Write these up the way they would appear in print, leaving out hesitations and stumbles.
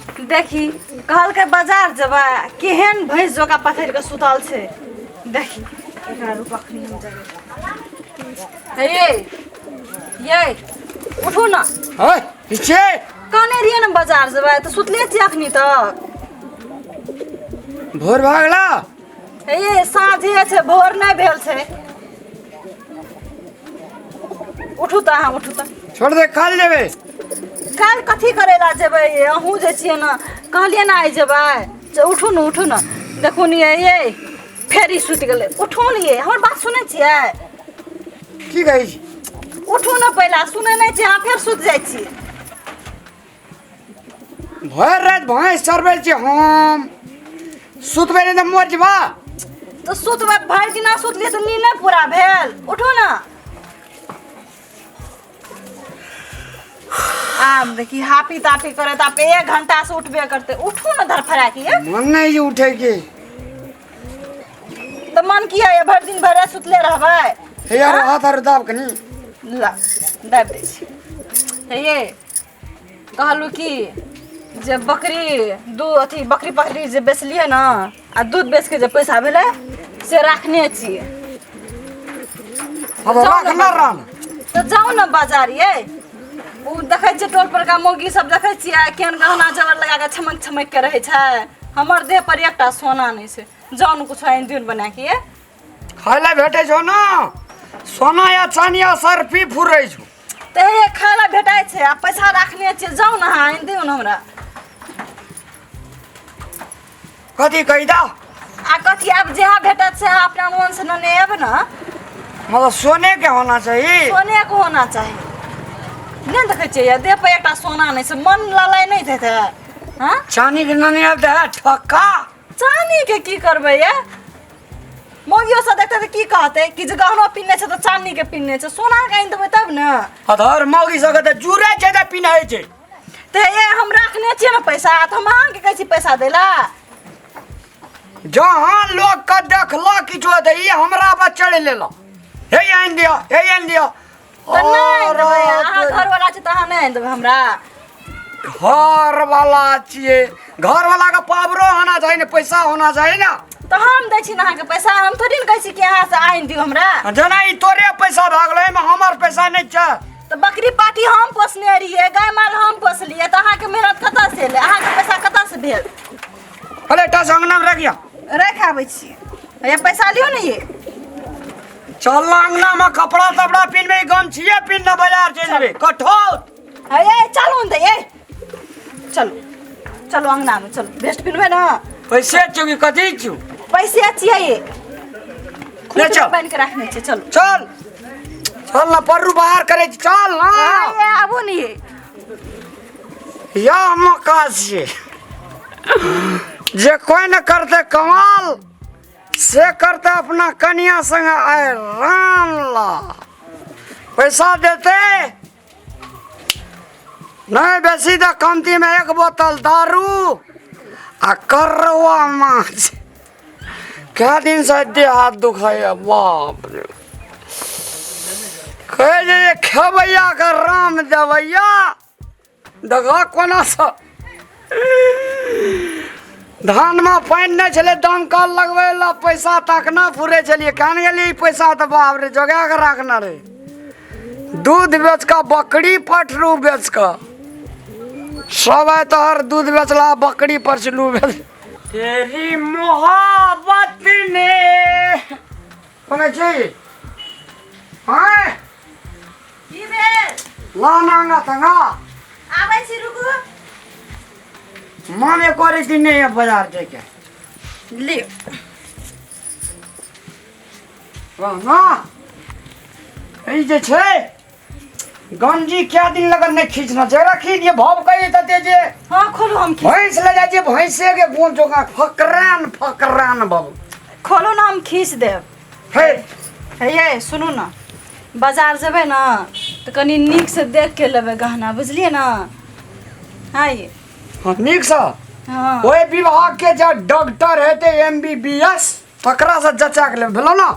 देखी कहलकै बाजार जेबै, केहन भैंस जोका पथरि के सुतल छै। देखी एकरा रूप अखनी हम जेबै। हे ये ये उठू ना। है पीछे कहने रहियै ने बाजार जेबै, तऽ सुतले छियै अखनी तक। भोर भऽ गेला। हे ये साँझे छै, भोर नहि भेल छै। उठू तऽ अहाँ उठू तऽ। छोड़ दे, काल जेबै। काल्हि कथी करै लए जेबै ये? अहूँ जे छियै ने, कहलियै ने आइ जेबै। उठू ने, उठू ने। देखू ने ये, ये फेर ई सुति गेलै। उठू ने ये, हमर बात सुनै छियै? की कहै छी? उठू ने पहिला, सुनै नहि छियै अहाँ, फेर सुति जाइ छियै। भरि राति भैंस चरबै छी हम, सुतबै नहि तऽ मरि जेबा। तऽ सुतबै, भरि दिना सुतलियै तऽ नींद नहि पूरा भेल। उठू ने। आब देखी हाफी ताफी करे तऽ आब एक घंटा से उठबे करते। उठू ने धरफड़ा के ये। मन नहि जे उठे के। तऽ मन किया ये, भरि दिन भरि राति सुतले रहबै? हे यार, हाथ आर दाब कनी। ला दाबि दै छी। हे ये कहलहुँ कि जे बकरी दू अथी बकरी पकरी जे बेचलियै ने आ दूध बेच के जे पैसा भेलै से राखने छियै। अब राखना रहन। तऽ जाउ ने बाजार ये। ओ देखै छियै टोल परका मौगी सब, देखै छियै केहन गहना जेवर लगा कऽ छमक छमक के रहै छै। हमर देह पर एकटा सोना नहि छै। जाउ ने किछु आनि दियौ ने बना के ये। खाय लए भेटै छौ ने सोना या चानी या सर्फी फुरै छौ। तऽ हे खाय लए भेटै छै आ पैसा राखने छियै। जाउ ने अहाँ, आनि दियौ ने हमरा। कथी कहि दा? आ कथी, आब जहाँ भेटत से अहाँ अपना मोन से नेने आयब ने। मतलब सोने के होना चाहिए। सोने के होना चाही। नहि देखै छियै देह पर एकटा सोना नहि छै, मन ललाय नहि देतै। हाँ चानी के नेने आयब तऽ ठक्का। चानी के की करबै ये? मौगियो सब देखतै तऽ की कहतै कि जे गहनो पिन्हने छै तऽ चानी के पिन्हने छै। सोना के आनि देबै तब ने। अधर मौगी सबके तऽ जुड़ै छै तऽ पिन्है छै। तऽ हे हम राखने छियै ने पैसा, तऽ हम अहाँके कहै छी पैसा दै लए। जहाँ लोग के देखलक किछो तऽ ई हमरा पर चढ़ि लेलक, हे आनि दिअ, हे आनि दिअ। तऽ नहि आनि देबै? अहाँ घरवाला छी तऽ अहाँ नहि आनि देबै हमरा? घर वाला छियै, घर वाला के पावरो होना चाही ने, पैसा होना चाही ने। तऽ हम दै छी ने अहाँके पैसा, हम थोड़ी ने कहै छी कि अहाँ से आनि दियौ हमरा। जेना ई तोरे पैसा भए गेलो, एहिमे हमर पैसा नहि छै। तऽ बकरी पाठी हम पोसने रहियै, गाय माल हम पोसलियै, तऽ अहाँके मेहनत कतऽ से एलै? अहाँके पैसा कतऽ से भेल? अरे एकटा अंगना में रखिया। राखि आबै छी। ये पैसा लियौ ने ये। चल अंगना में कपड़ा तपड़ा पिन्हबे, गमछिए पिन्हने बाजार चलि जेबै कठौत। हे ये चलू ने ये, चलू चलू अंगना में चलू, भेस्ट पिन्हबै ने। पैसे छौ कि कथी छौ? पैसे छियै ये। ले चल। बान्हि के राखने छियै, चलू। चल चल ना, परू बाहर करे छी, चल ना। ये आबू ने ये। या मौका छियै जे कोइ न करते कमाल से करते अपना कनिया संगे आय राम ला पैसा देते नहीं बेसी तऽ कमती में एक बोतल दारू आ करवा माछ। क्या दिन से देह हाथ दुखाइया, बाप रे। कहै छै जे खेबैया के राम देवैया। देखऽ कोना सँ धानमे पानि नहि छलै, दमकल लगबै लए पैसा तकना फुरै छलियै। केहन गेलियै ई पैसा तऽ बाप रे जोगा कऽ राखने रहै। दूध बेच कऽ, बकरी पठरू बेच कऽ, सब आइ तोहर दूध बेचला, बकरी पछलू बेच। तेरी मोहब्बत ने कोना छी आँय? की भेल? ला नांगा तंगा। आबै छी, रुकू। मन एको रति नहीं है बाजार जाके। लियो। वाह ना, ई जे छै गंजी क्या दिन लगन नहीं खींचना छै, एकरा खींच दिए भव कही तते जे। हाँ खोलू, हम खींच। भैंस ले जाइ छियै, भैंसे के गोड़ जोका फकरान फकरान बाबू। खोलू ना, हम खींच देब। हे हे ये सुनू ना, बाजार जेबै ने तऽ कनि नीकसँ देख के लेबै गहना, बुझलियै ने? हाँ ये। हाँ, नीकसँ। हाँ। ओहि विभाग के जे डॉक्टर हेतै एम बी बी एस, तकरा से जचा के लेबै, भेलो ना?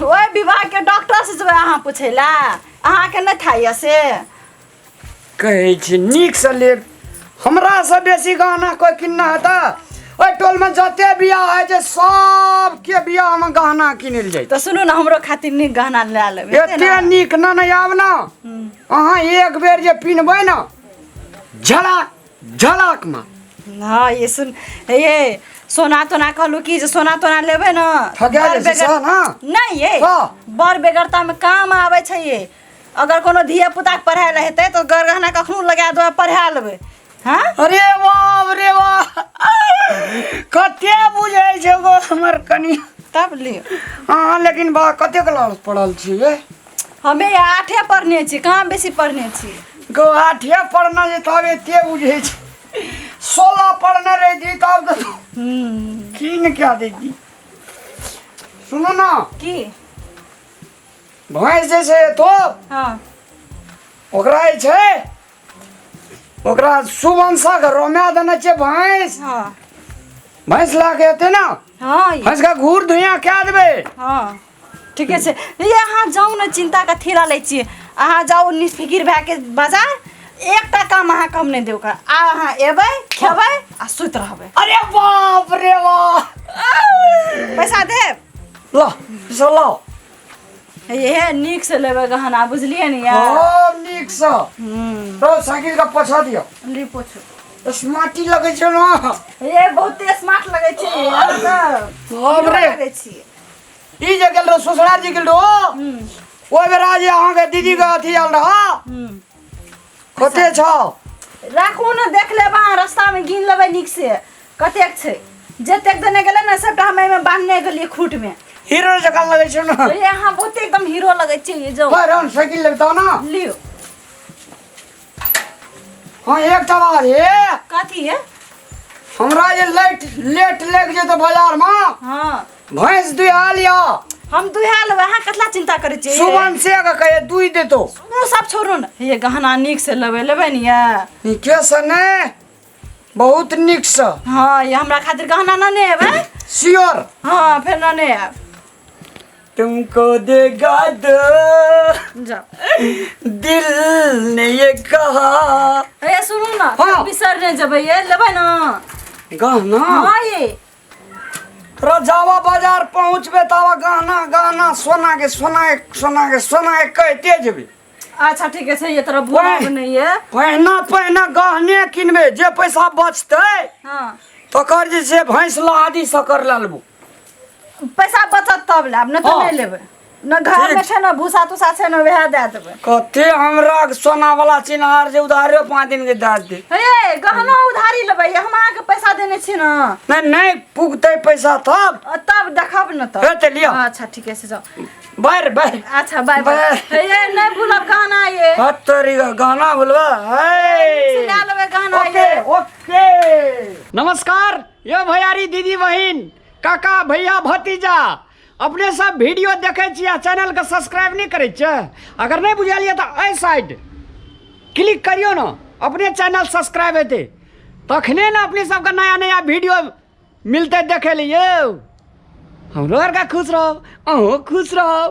ओहि विभाग के डॉक्टर से जेबै अहाँ पूछै लए? अहाँके नहि थाइए से। कहै छी नीकसँ लेब। हमरा से बेसी गहना कोई किनना हेतै? ओहि टोलमे जते बियाह होइ छै सबके बियाहमे गहना किनल जाइ। तऽ सुनू ने, हमरो खातिर नीक गहना लए लेबै, हेतै एते ने? नीक न नहि आब ने, अहाँ एक बेर जे पिन्हबै ने, झलक झलक मे। हँ, ये सुन, ये सोना तोना कहलू कि जे सोना तोना लेबै ने, ठगा बड़ जाइ छै बेगर सएह ने? नहि ये, हँ। बड़ बेगरता मे काम आबै छै ये। अगर कोनो धिया पुता के पढ़ाइ लए हेतै तऽ गर गहना कखनो लगा देबै, पढ़ा लेबै। हाँ। अरे बाप रे बाप, कते बुझै छै गो हमर कनि। तब लियौ। अहाँ लेकिन बा कते क्लास पढ़ल छियै? हमे आठे पढ़ने छी, कहाँ बेसी पढ़ने छी। गो आठे पढ़ने छै तब एते बुझै छै, 16 पढ़ने रहिती तब तऽ कीन कए दैती। सुनू ने। की? भैंस जे छै तो ओकरा जे छै, ओकरा सुवंशक रोमा देने छै भैंस। भैंस लए के एतै ने? हाँ। भैंस के घूर धुइयाँ कए देबै। हाँ, ठीके छै। ये अहाँ जाउ ने, चिन्ता कथी लए लै छियै? अहाँ जाउ निफिकिर भए के बाजार। एकटा काम अहाँके हम नहि देब कर आ अहाँ एबै, खेबै आ सुति रहबै। अरे बाप रे बाप! पैसा देब? ल से ल। हे, नीक से लेबै गहना, बुझलियै ने यार? खूब नीकसँ। तो साइकिल के पोछा दियौ। ली, पोछू। स्मार्टी लगै छै ने। ये बहुते स्मार्ट लगै छै अहाँ तऽ। बाप रे। लगै छी। ई जे गेल रहो ससुराल जी गेल रहो, ओहि बेरा जे अहाँके दीदी के अथी आयल रहो, कते छौ? राखू ने, देख लेब अहाँ रास्तामे, गिन लेबै नीक से कतेक छै। जतेक देने गेलै ने, सबटा हम एहिमे बान्हने गेलियै खूटमे। हीरो जकाँ लगै छै ने। ये अहाँ बहुते एकदम हीरो लगै छियै ये, जाउ। पर हम साइकिल लेब तब ने। लियौ। हाँ, एकटा बात हे। कथी है? हमरा जे लाइट लेट लागि जेतै बाजारमे, भैंस दुहा लिअ। हम दुहा लेबै, अहाँ कतला चिंता करै छियै? सुमन से के कहे दुहि देतो। ओ सब छोड़ू ने, ये गहना नीक से लेबै, लेबै ने ये? नीके से ने, बहुत नीक से। हाँ, ये हमरा खातिर गहना न ने एबै? श्योर। हाँ, फेर न ने आयब। तुमको देगा दो जाओ। दिल ने ये कहा। ए सुनू ने। बिसर नहि जेबै, ये लेबै ने? गहना? हाँ ये। तोरा जावा बाजार पहुँचबे तावा गहना गहना, सोना के सोना के सोना के सोना के कहते जेबे। अच्छा, ठीक छै, ये तोरा भूलब नहि ये। पहिना पहिना गहने किनबे, जे पैसा बचतै तकर जे छै भैंस लहादी सकर लए लेबो। पैसा बचत तब लेब, नहि तऽ नहि लेबै न। घर में छै ने भूसा तूसा छै ने, वएह दए देबै। कते हमरा सोना वाला चिन्हार जे उधारो 5 दिन के दए दे। हे, गहनो उधारी लेबै? हम अहाँके पैसा देने छी ने। नहि नहि, पुगतै पैसा तब। तब देखब ने तब। हे, तऽ लिअ। अच्छा, ठीके छै, जाउ। बाय बाय। अच्छा, बाय बाय। बाय। हे, नहि भूलब गहना ये। हत तोरी का गहना भूलबा से लए लेबै गहना। ओके। ये। ओके, नमस्कार यो भैयारी, दीदी, बहिन, काका, भैया, भतीजा। अपने सब वीडियो देखै छी आ चैनल के सब्सक्राइब नहि करै छियै। अगर नहि बुझल यऽ तऽ एहि साइड क्लिक करियौ ने, अपने चैनल सब्सक्राइब हेतै तखने ने अपने सबके नया नया वीडियो मिलतै देखै लिए। यौ, हमरो आरके खुश रहब, अहूँ खुश रहब।